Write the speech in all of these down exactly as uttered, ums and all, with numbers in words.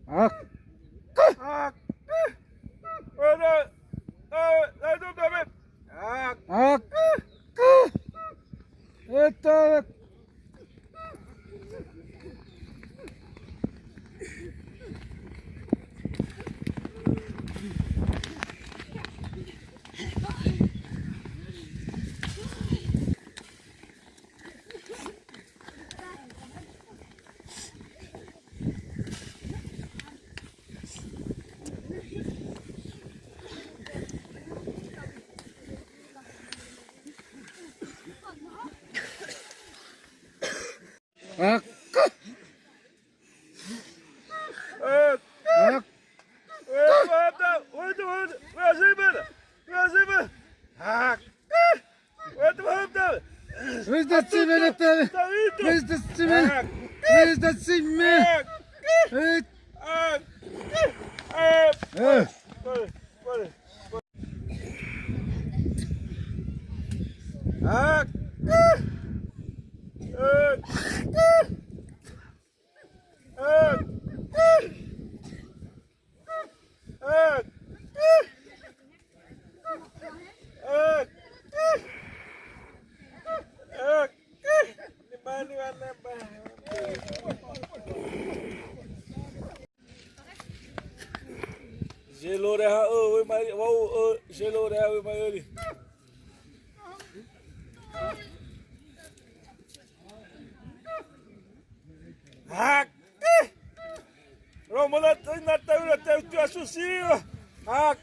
Ak. Ak. Ak. Eita. Ak. Ak. Where's the cement? Where's the cement? Where's the cement? Hey. Hey. Zelo ré hã, oi, oi, mai, oi, oi, zelo ré hã, oi, mai, oi. Ak. Romana, na taura, teu, tu asusi. Ak.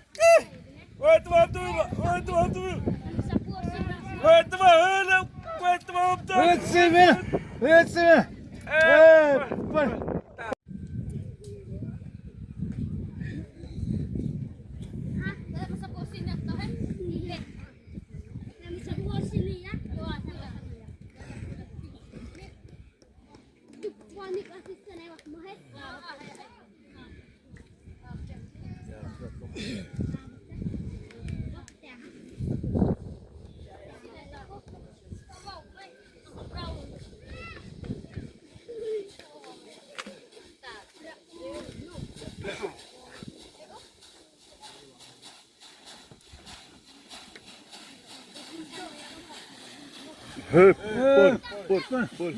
Oi, tu, tu, oi, tu, tu. Oi, tu, oi, tu, tu. Oi, tu, tu. Eh, oi. Hep, pol, pol, pol.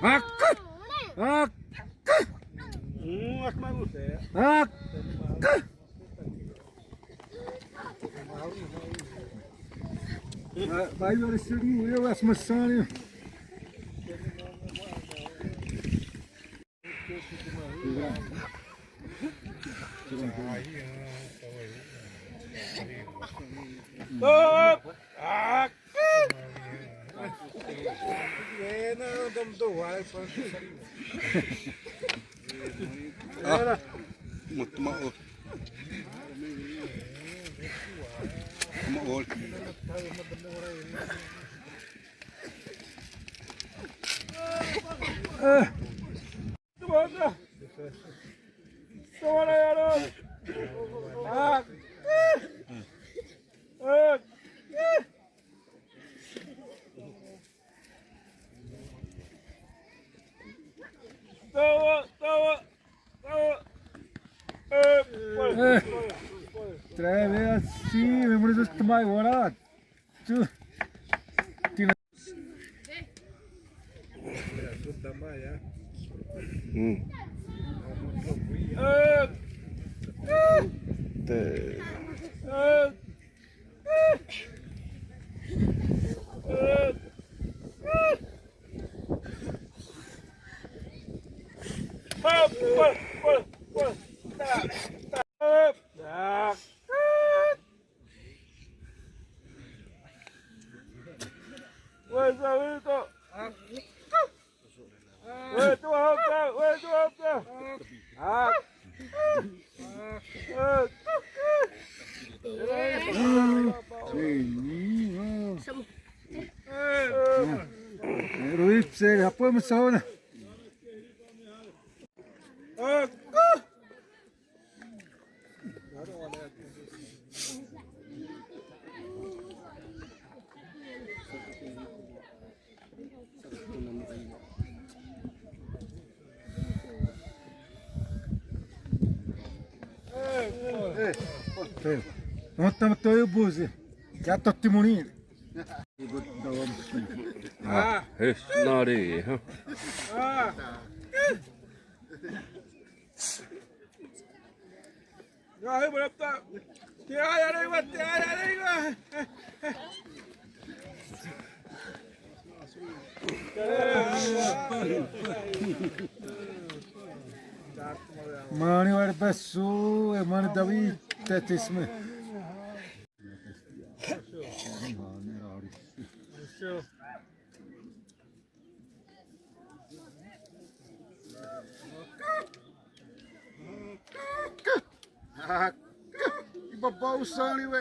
Ak! Ak! Ak! Vai, vai, vai, vai, vai, vai. Ah, mutma o. Mutma o. Eh. Eh, três vezes assim, meu Deus, que mais hora. Tu. Hum. Te. Ruip se hapô msona. Ontem tô eu buzi. Já tô timoninho. Ah, esse nariz, hã? Mani war basu, e mani dawi tetisme. Ibaba usali we.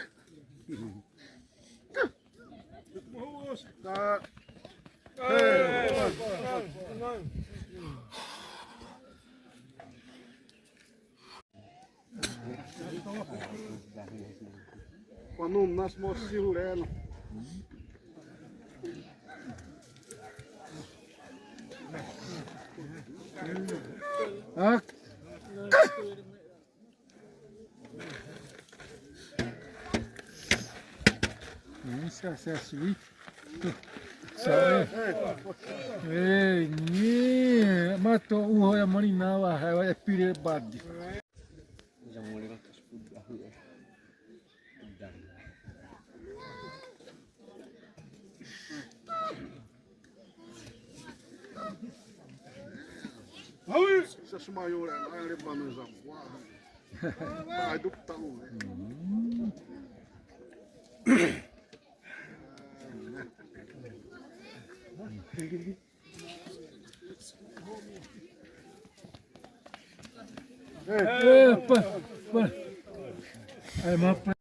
Quando nasce morsi ureno. Aka. Ĩsã, ĩsã, ĩsã. Ĩsã, e, e, ni, ma tô u hâ marĩ na wa, hâ wa, e pire badi. Ai, se suma yore, ai, le bano za. Ai, duk tahu, eh. Eh, pa, pa. Ai, ma pa.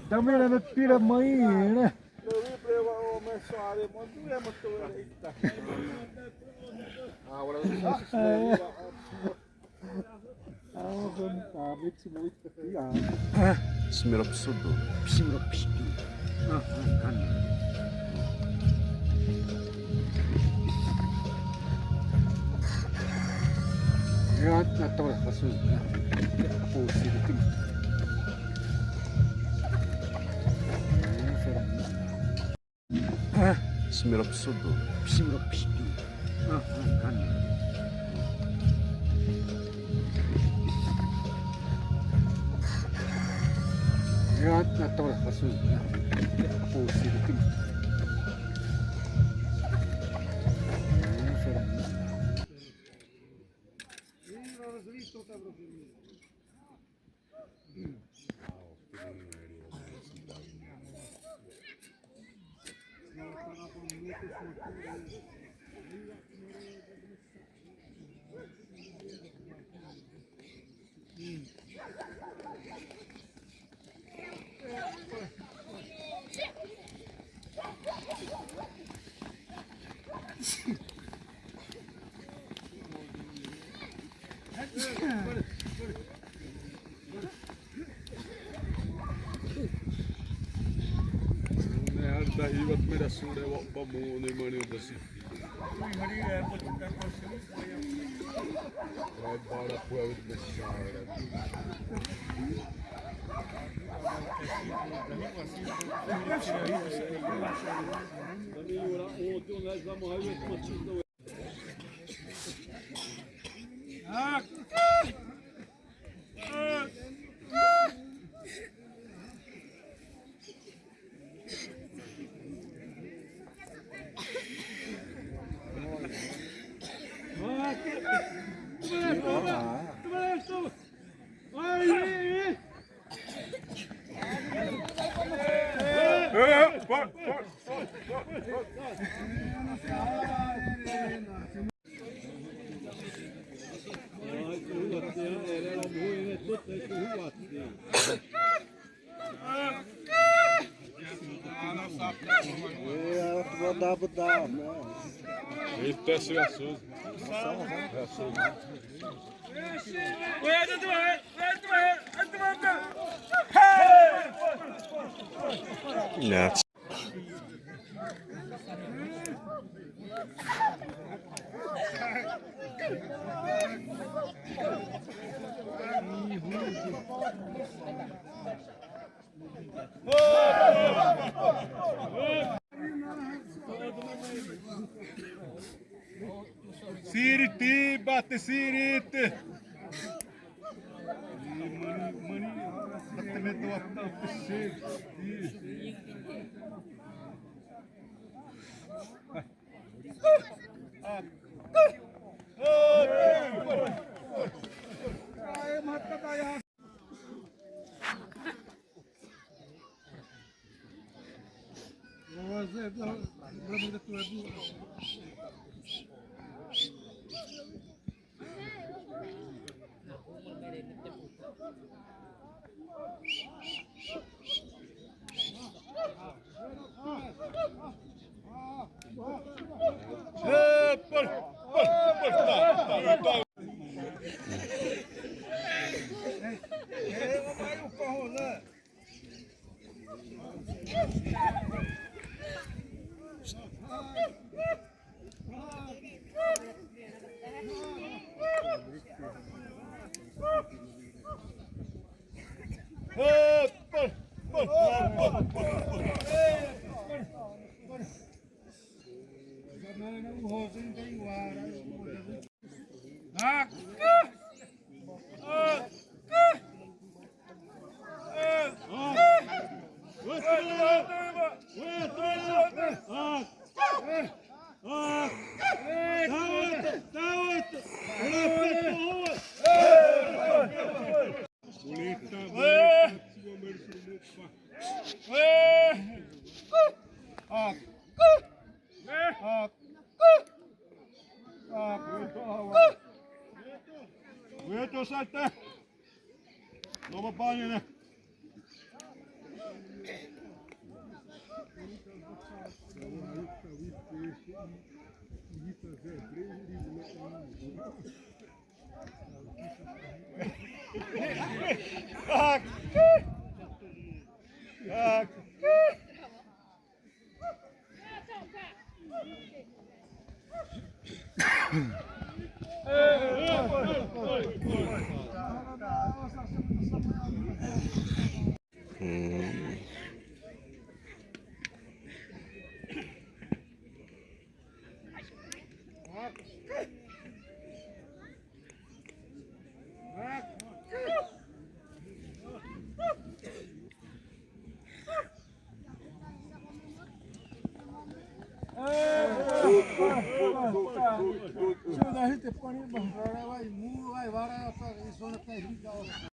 También me pira maína. Simira psudu. Simira psudu. Ya, na tora pasu. Apo siri tim. Simira psudu. Simira psudu. Ya, na tora pasu. Apo siri tim. Daí, a primeira sura é o Bamu, né, mano? Da City. Vai para o povo de Messias. Ele tece o assunto. Não. Siriti, bate siriti. Wetu sate. Nova banha, né?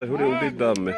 Jure undi dame.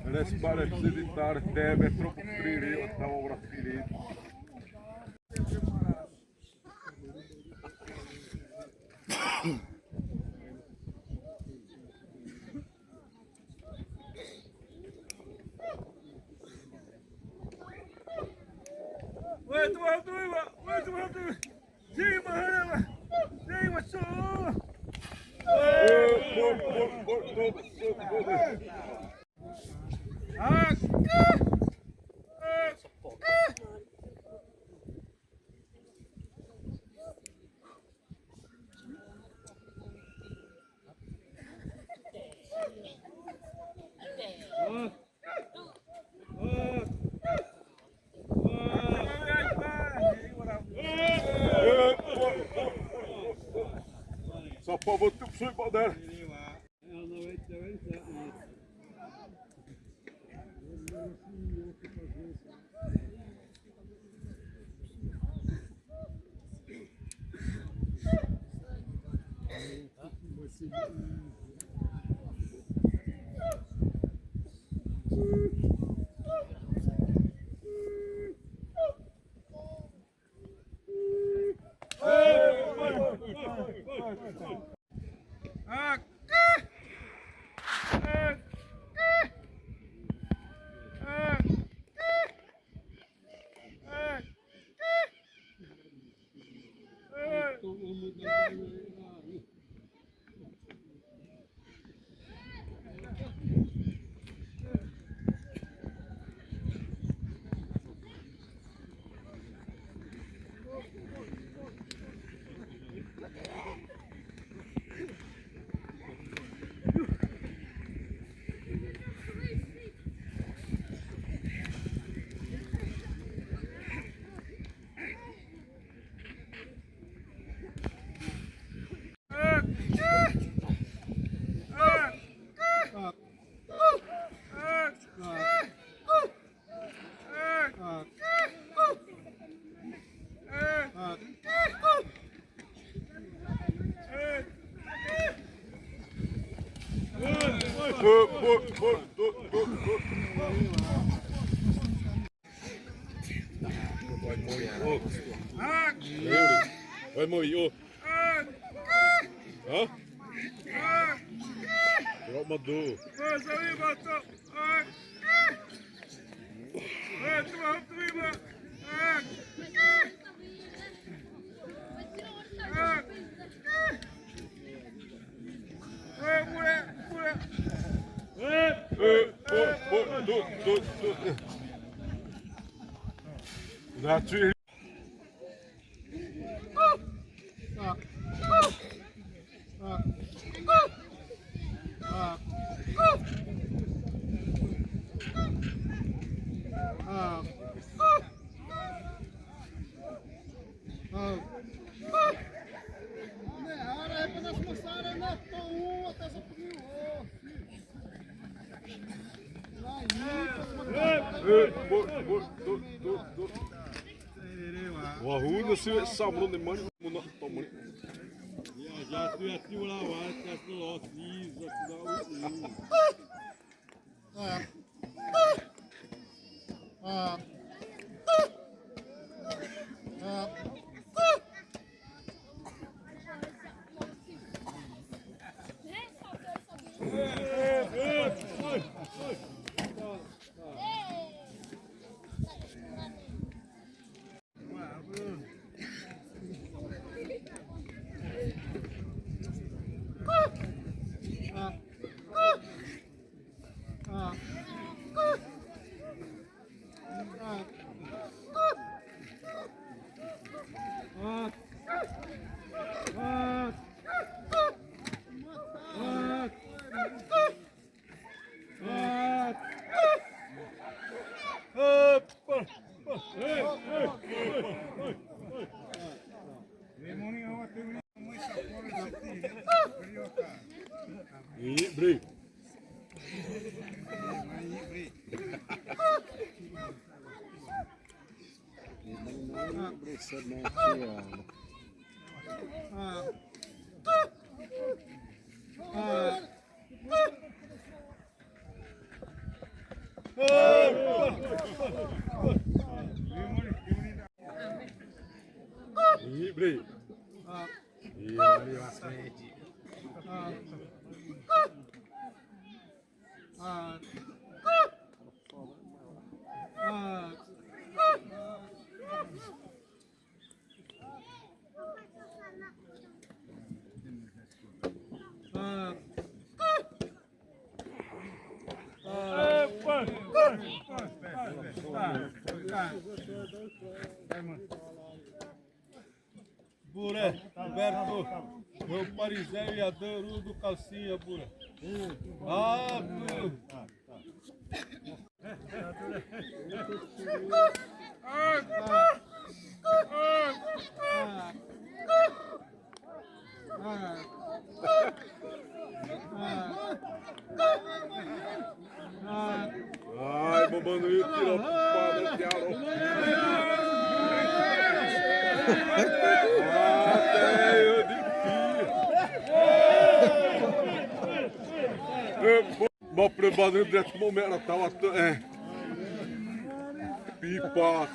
Resparece de tarde, metro putri, otawa ora piri. Só pra botar o pessoal pra dentro. Vai, Moio. Hã? Ramadan. Wahuna si samro ne mani muna tomani. Ya, ya tu ya ti wala wa, ya tu lo si, ya tu lo. Ih, bri. Buré, Roberto, Rô Parizé e a Darudo Calcinha, Buré. Ah, Buré. Ai, mamando eu tiro para o diabo. Até eu de pia. Mapre badri det mo me ra tawat, eh. Pipa.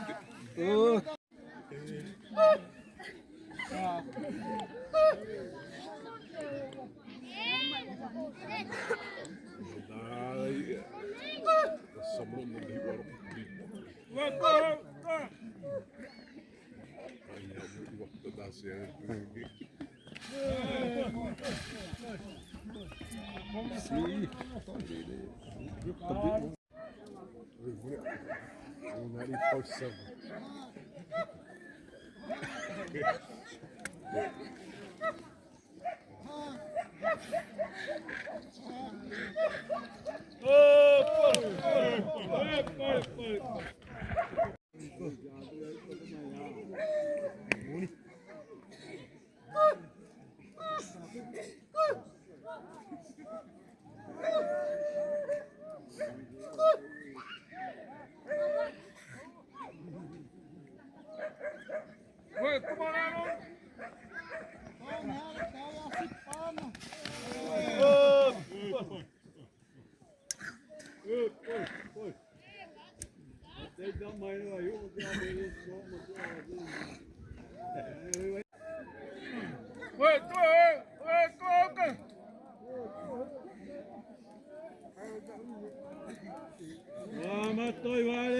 Mama, tô igual,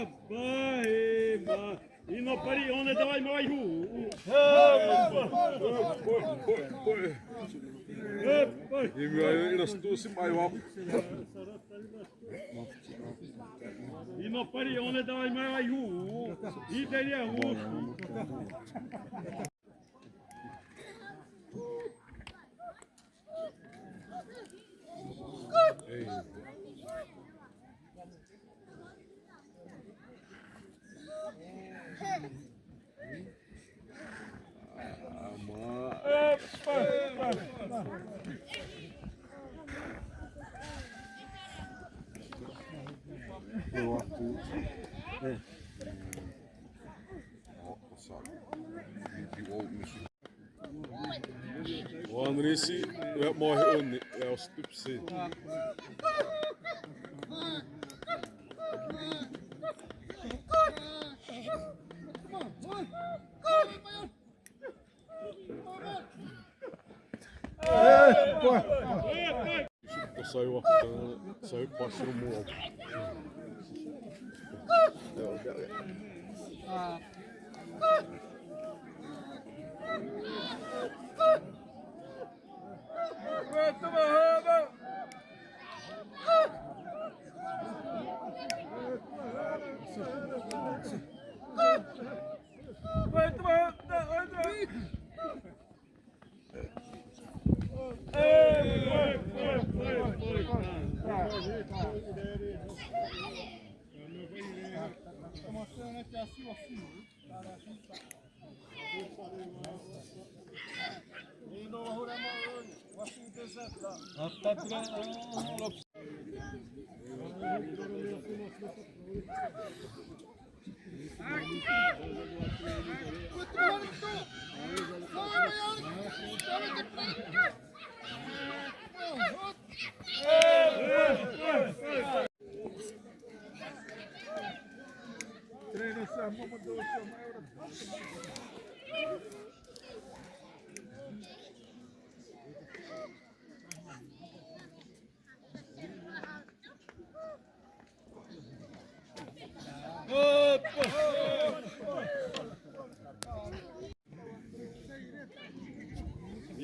abaixo. Ino pari one da vai mai hu. Ino pari one da vai mai hu. Ino pari one da vai mai hu. Ino pari one da vai mai hu. One race, we morre, we stupsi. Saiu a, saiu pássaro morto.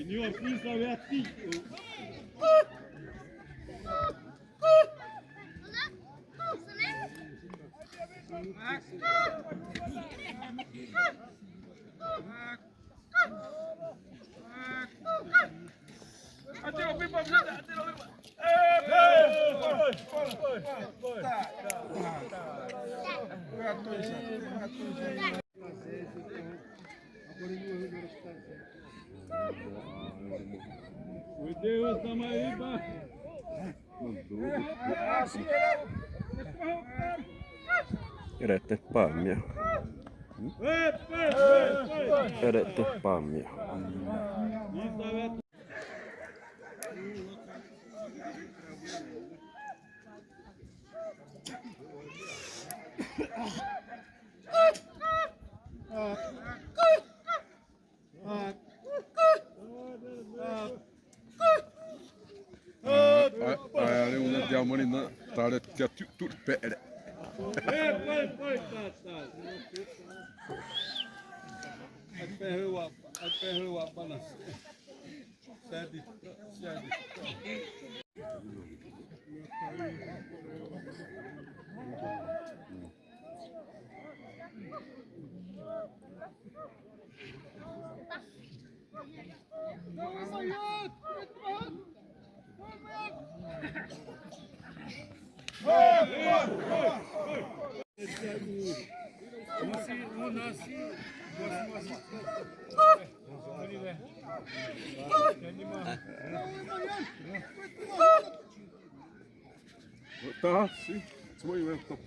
Signor, qui sta via. Rete pamia. Rete pamia. Ãne, ãne, ãne, tia, tu, tu, pere. Tá, sim. Isso aí mesmo.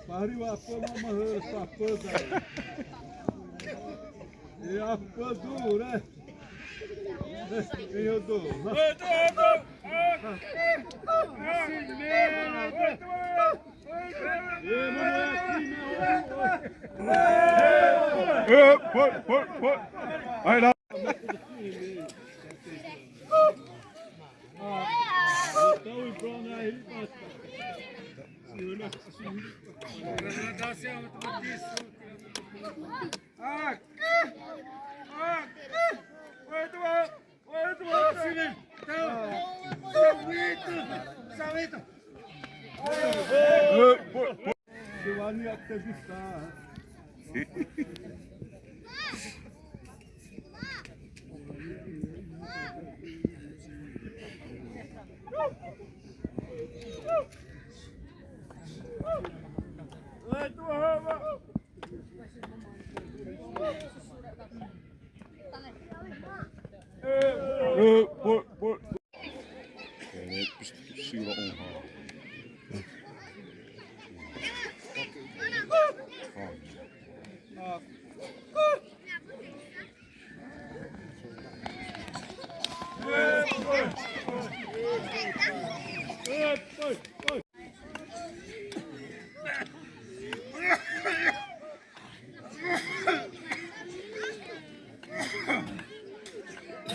Pahari wa pama mahal sapal da. E apa dure. E eu dou. Pô, pô, pô. Aí lá.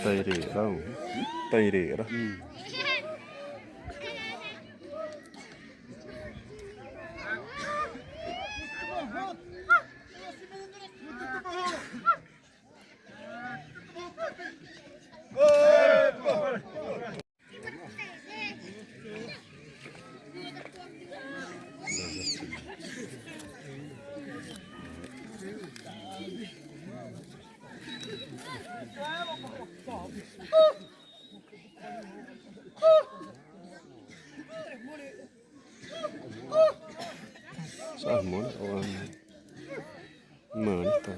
Tairera, tairera. Sahmon, mano, tá.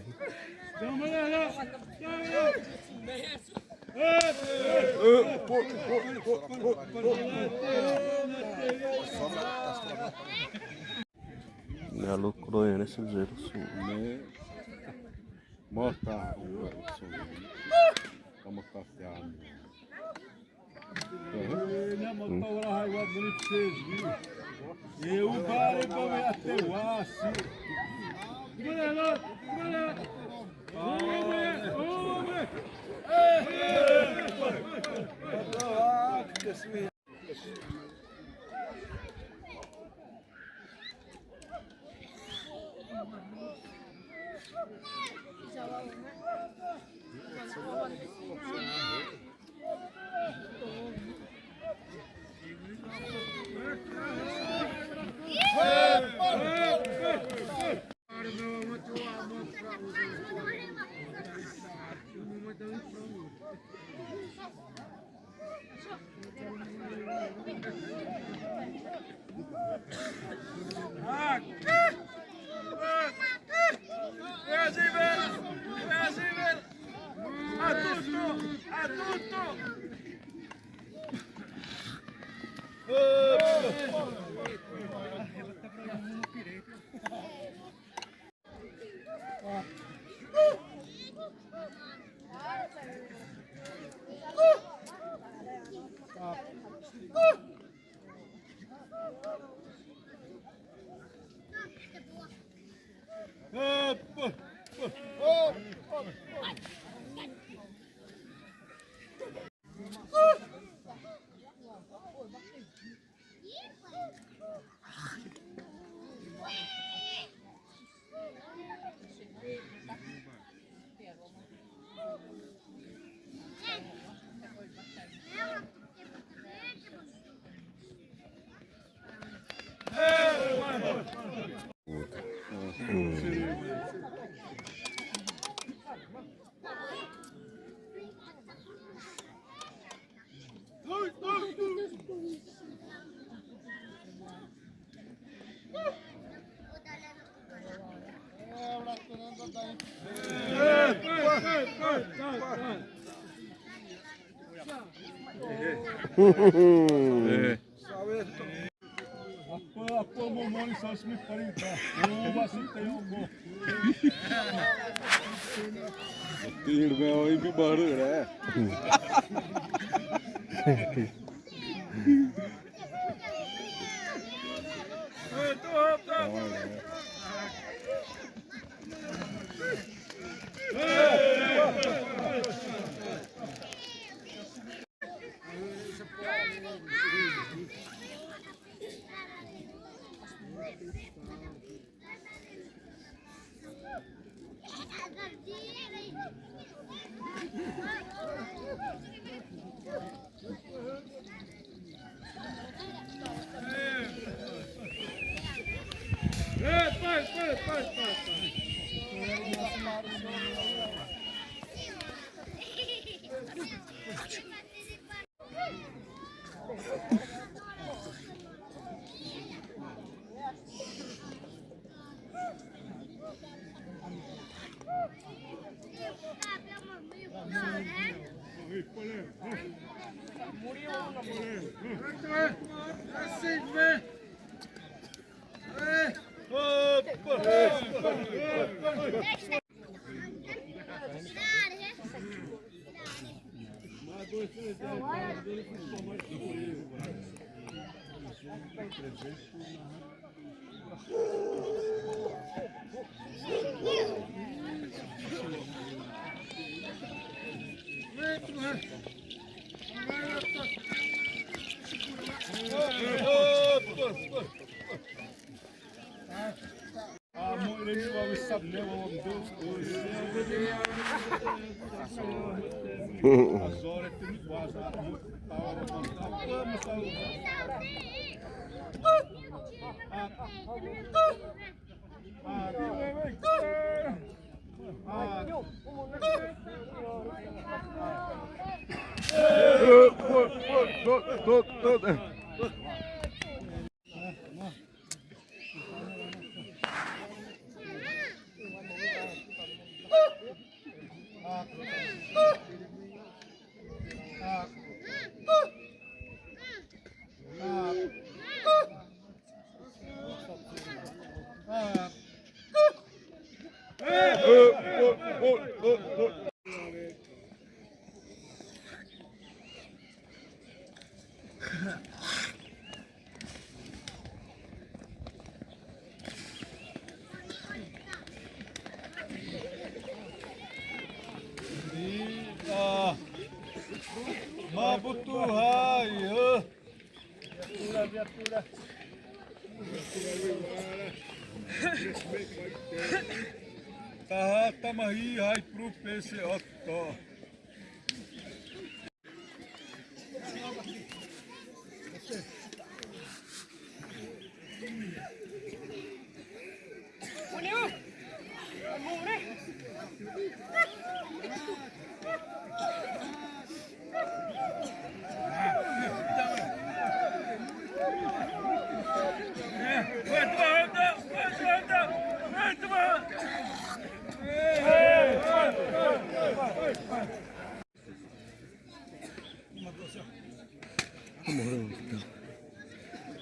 Na locura, né, esse zero sul, né? Morta, como tá fiando. Apa, apa mau mani sasmi parita. Oh, masih tayong mo. Tirga oi bi baru, né? Mabutuhai, ã. Taha tamahi hâipru pese oto.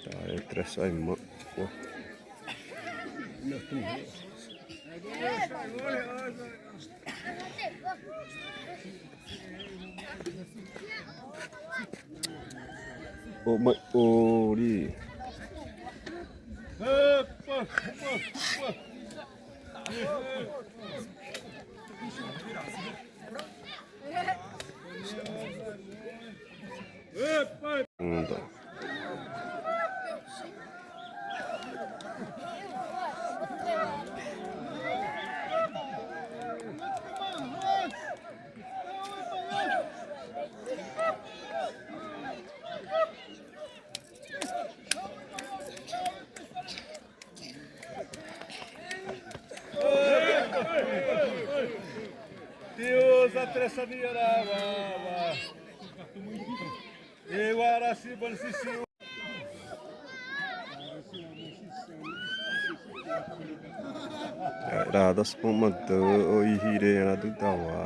Tá, é três aí, mano. Ô, mãe, ô, Ori. Hum, tá. Deus, a três ali era, wa, wa. E wa, ra, si, ban, si, si. Rada sô ma tô, õ ihâré na duda wa.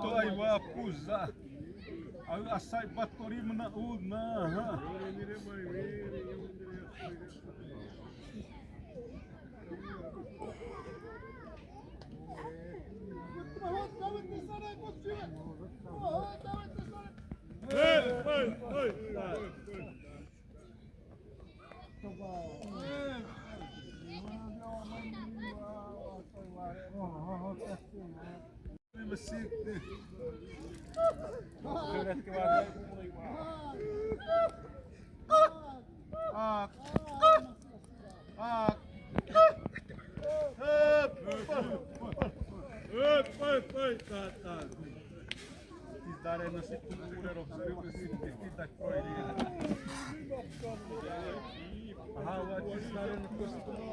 Tô aiwa puza. Asa batori mana u na, ha. Ah, ah. Hep, hep, hep, hep, tá, tá. Izdaré na cintura, Rosário, esse que tá correndo. Ah, o Izdaré não costuma.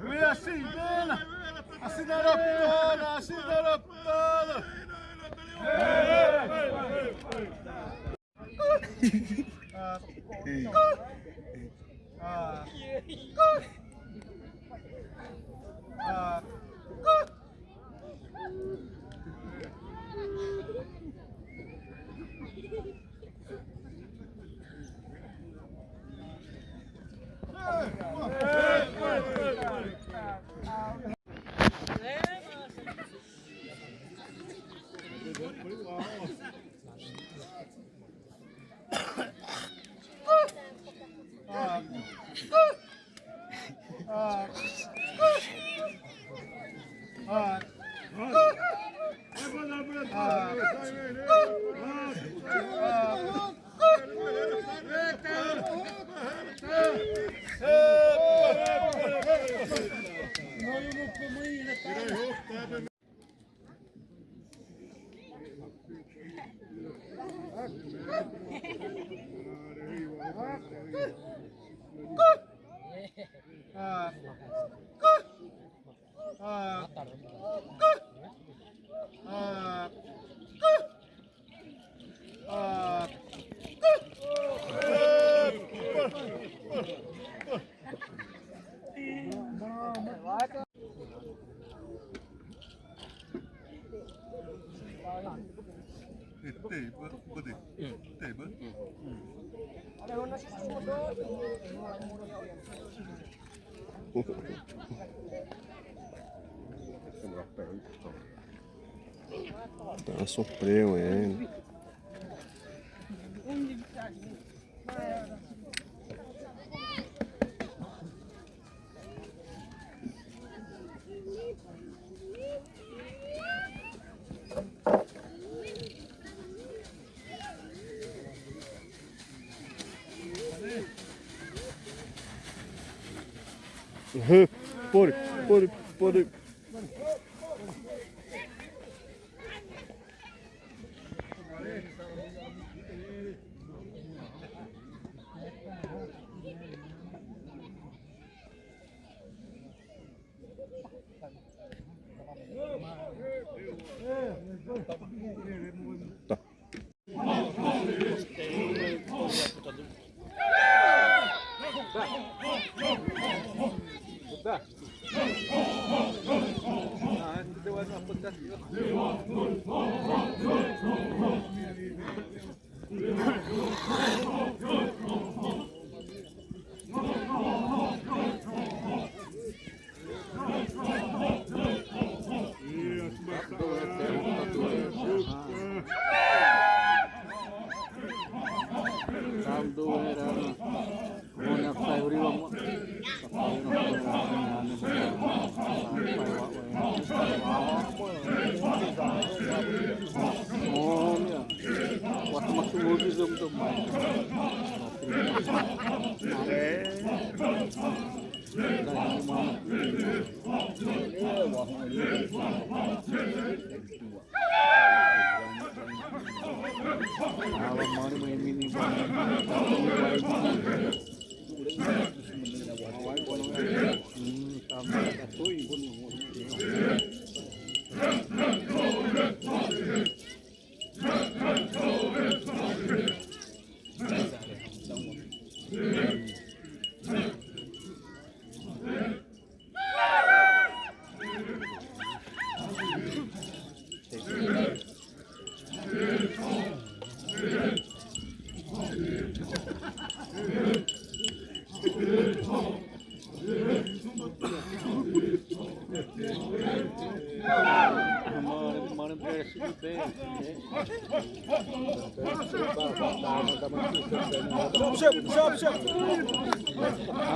Wi, asina, asina raptana, asina raptana. Tëbä, tëbä. Tá sofreu, é. Pode, pode, pode.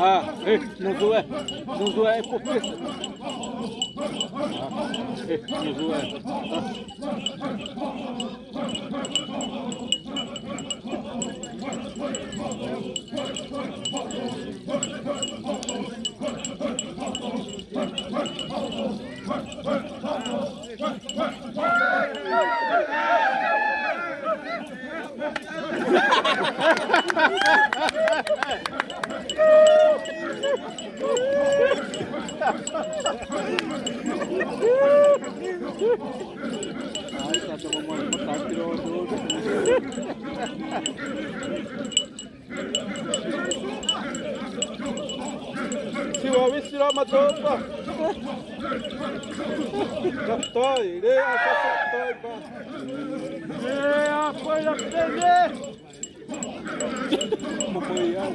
Ah, eh, não zoa, não zoa, é porque. Ah, eh, não zoa. Siwa wisira matopa. Kaptai, re asa kaptai pa. Re apa ya pele. Mamaya.